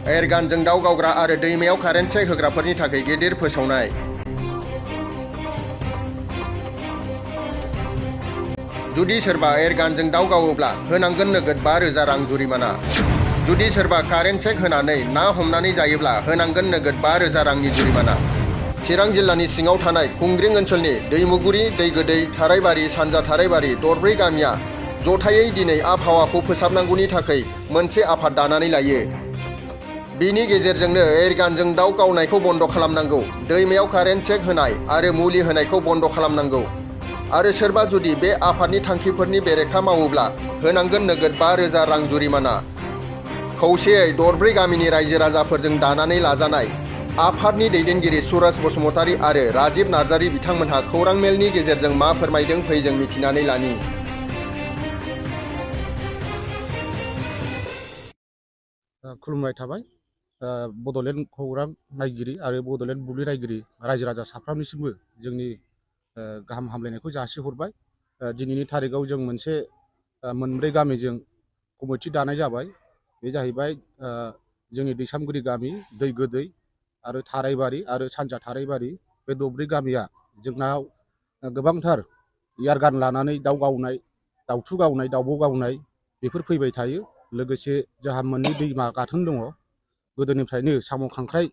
एयारगानजों दाव गावग्रा आरो दैमायाव कारेन्ट चेक होग्राफोरनि थाखाय गिदिर फोसावनाय। जुदि सोरबा एयारगानजों दाव गावोब्ला होनांगोन नोगोद 5,000 रां जुरिमाना। जुदि सोरबा कारेन्ट चेक होनानै ना हमनानै जायोब्ला होनांगोन नोगोद 5,000 रांनि जुरिमाना। चिरां जिल्लानि सिङाव थानाय खुंग्रिं ओनसोलनि दैमुगुरि, दैगोदै, थारायबारि, सानजा थारायबारि दरब्रै गामिया जथायै दिनै आबहावाखौ फोसाबनांगौनि थाखाय मोनसे आफाद दानानै लायो। बिनि गेजेरजोंनो एयारगानजों दाव गावनायखौ बन्द' खालामनांगौ, दैमायाव कारेन्ट चेक होनाय आरो मुलि होनायखौ बन्द' खालामनांगौ आरो सोरबा जुदि बे आफादनि थांखिफोरनि बेरेखा मावोब्ला होनांगोन नोगोद 5,000 रां जुरिमाना। खौसेयै दरब्रै गामिनि रायजो राजाफोरजों दानानै लाजानाय आफादनि दैदेनगिरि सुरज बसुमतारी आरो राजिब नार्जारी बिथांमोनहा खौरां मेलनि गेजेरजों मा फोरमायदों फै जों मिथिनानै लानि। खुलुमनाय थाबाय बड'लेण्ड खौरां नायगिरि आरो बड'लेण्ड बुब्लि नायगिरि रायजो राजा साफ्रोमनिसिमबो जोंनि गाहाम हामलायनायखौ जासिहरबाय। दिनैनि थारिखआव जों मोनसे मोनब्रै गामिजों कमिटि दानाय जाबाय। बे जाहैबाय जोंनि दैसामगुरि गामि, दै गोदै आरो थारायबारि आरो सानजा थारायबारि। बे दरब्रै गामिया जोंनाव गोबांथार एयारगान लानानै दाव गावनाय, दाउथु गावनाय, दाउब' गावनाय बेफोर फैबाय थायो। लोगोसे जोंहा मोननै दैमा गाथोन दङ। गोदोनिफ्रायनो साम' खांख्राइ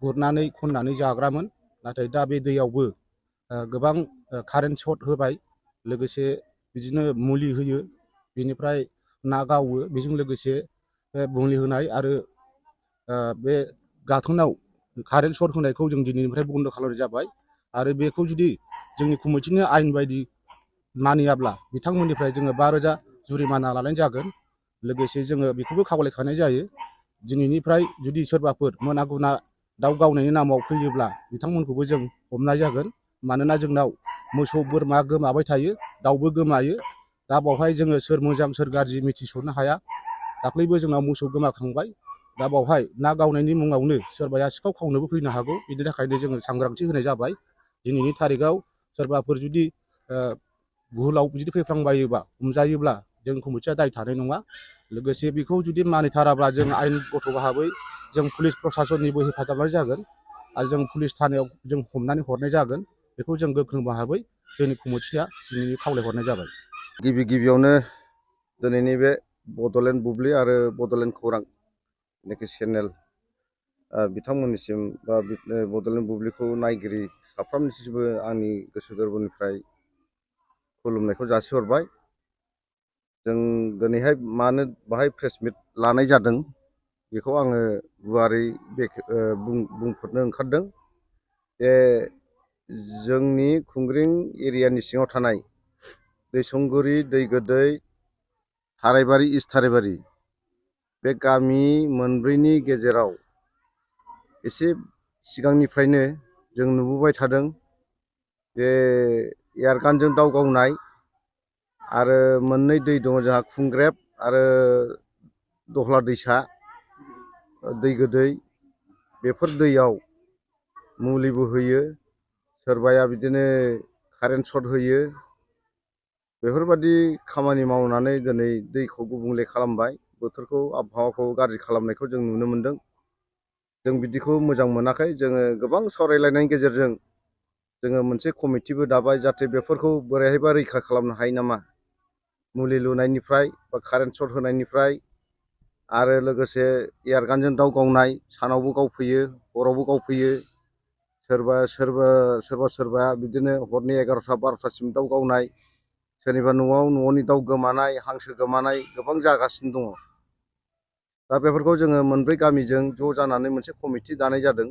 गुरनानै खननानै जाग्रामोन, नाथाय दा बे दैयावबो गोबां कारेन्ट सर्ट होबाय। लोगोसे बिदिनो मुलि होयो, बेनिफ्राय ना गावो। बेजों लोगोसे मुलि होनाय आरो बे गाथोनाव कारेन्ट सर्ट होनायखौ जों दिनैनिफ्राय बन्द' खालामनाय जाबाय। आरो बेखौ जुदि जोंनि कमिटिनि आयेन बायदि मानियाब्ला बिथांमोननिफ्राय जोङो 5,000 जुरिमाना लानाय जागोन। लोगोसे जोङो बेखौबो खावलायखानाय जायो, दिनैनिफ्राय जुदि सोरबाफोर मोना गुना दाव गावनायनि नामाव फैयोब्ला बिथांमोनखौबो जों हमनाय जागोन। मानोना जोंनाव मोसौ बोरमा गोमाबाय थायो, दाउबो गोमायो। दा बावहाय जोङो सोर मोजां सोर गाज्रि मिथिस'नो हाया। दाख्लैबो जोंनाव मोसौ गोमाखांबाय। दा बावहाय ना गावनायनि मुङावनो सोरबाया सिखाव खावनोबो फैनो हागौ। बिनि थाखायनो जोङो सांग्रांथि होनाय जाबाय। दिनैनि थारिखआव सोरबाफोर जुदि भुलाव बिदि फैफ्लांबायोबा हमजायोब्ला जों कमिटिया दाय थानाय नङा। लोगोसे बेखौ जुदि मानिथाराब्ला जों आयेनगत भाबै जों पुलिस प्रसासननिबो हेफाजाब लानाय जागोन आरो जों पुलिस थानायाव जों हमनानै हरनाय जागोन। बेखौ जों गोख्रों भाबै जोंनि कमिटिया दिनै खावलायहरनाय जाबाय। गिबियावनो दिनैनि बे बड'लेण्ड बुब्लि आरो बड'लेण्ड खौरां चेनेल बिथांमोननिसिम बा बड'लेण्ड बुब्लिखौ नायगिरि साफ्रोमनिसिमबो आंनि गोसो गोरबोनिफ्राय खुलुमनायखौ जासिहरबाय। जों दिनैहाय मानो बाहाय प्रेस मिट लानाय जादों बेखौ आङो गुवारै बुंफोरनो ओंखारदों। जे जोंनि खुंग्रिं एरियानि सिङाव थानाय दैसुंगुरि, दैगोदै, थारायबारि, इस्ट थारायबारि बे गामि मोनब्रैनि गेजेराव एसे सिगांनिफ्रायनो जों नुबोबाय थादों जे एयारगानजों दाव गावनाय आरो मोननै दै दङ जोंहा, खुंग्रेब आरो दहला दैसा, दै गोदै। बेफोर दैयाव मुलिबो होयो, सोरबाया बिदिनो कारेन्ट सर्ट होयो। बेफोरबादि खामानि मावनानै दिनै दैखौ गुबुंले खालामबाय, बोथोरखौ आबहावाखौ गाज्रि खालामनायखौ जों नुनो मोनदों। जों बिदिखौ मोजां मोनाखै। जोङो गोबां सावरायलायनायनि गेजेरजों जोङो मोनसे कमिटिबो दाबाय, जाहाथे बेफोरखौ बोरैहायबा रैखा खालामनो हायो नामा, मुलि लुनायनिफ्राय बा कारेन्ट सर्ट होनायनिफ्राय। आरो लोगोसे एयारगानजों दाव गावनाय, सानावबो गावफैयो, हरावबो गावफैयो। सोरबा बिदिनो हरनि 11टा 12टासिम दाव गावनाय, सोरनिबा न'नि दाव गोमानाय, हांसो गोमानाय गोबां जागासिनो दङ। दा बेफोरखौ जोङो मोनब्रै गामिजों ज' जानानै मोनसे कमिटि दानाय जादों।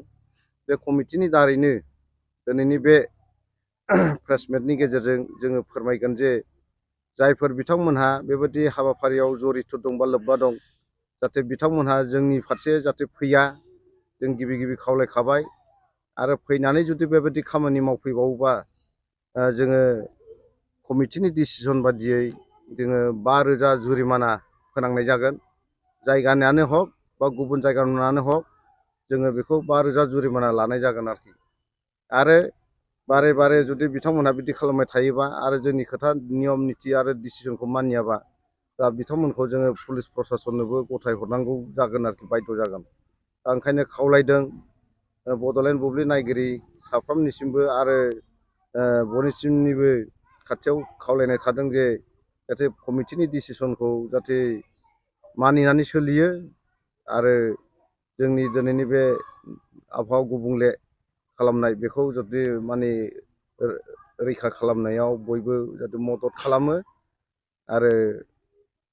बे कमिटिनि दारैनो दिनैनि बे प्रेस मिटनि गेजेरजों जोङो फोरमायगोन जे जायफोर बिथांमोनहा बेबायदि हाबाफारियाव जरित' दं बा लोब्बा दं, जाहाथे बिथांमोनहा जोंनि फारसे जाहाथे फैया, जों गिबि खावलायखाबाय। आरो फैनानै जुदि बेबायदि खामानि मावफैबावोबा जोङो कमिटिनि डिसिसन बादियै जोङो 5,000 जुरिमाना फोनांनाय जागोन। जायगानियानो हक बा गुबुन जायगानियानो हक, जोङो बेखौ 5,000 जुरिमाना लानाय जागोन आरोखि। आरो बारे जुदि बिथांमोनहा बिदि खालामबाय थायोबा आरो जोंनि खोथा नियम निथि आरो डिसिसनखौ मानियाबा दा बिथांमोनखौ जोङो पुलिस प्रसासननोबो गथायहरनांगौ जागोन आरोखि बायद' जागोन। दा ओंखायनो खावलायदों बड'लेण्ड बुब्लि नायगिरि साफ्रोमनिसिमबो आरो बयनिसिमनिबो खाथियाव खावलायनाय थादों जे जाहाथे कमिटिनि डिसिसनखौ जाहाथे मानिनानै सोलियो आरो जोंनि दिनैनि बे आबहावा गुबुंले खालामनाय बेखौ जुदि माने रैखा खालामनायाव बयबो जाहाथे मदद खालामो आरो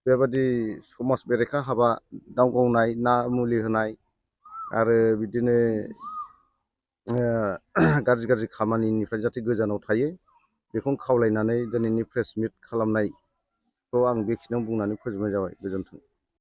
बेबादि समाज बेरेखा हाबा दाव गावनाय ना मुलि होनाय आरो बिदिनो गाज्रि गाज्रि खामानिनिफ्राय जाहाथे गोजानाव थायो बेखौनो खावलायनानै दिनैनि प्रेस मिट खालामनायखौ आं बेखिनियाव बुंनानै फोजोबनाय जाबाय। गोजोन्थों।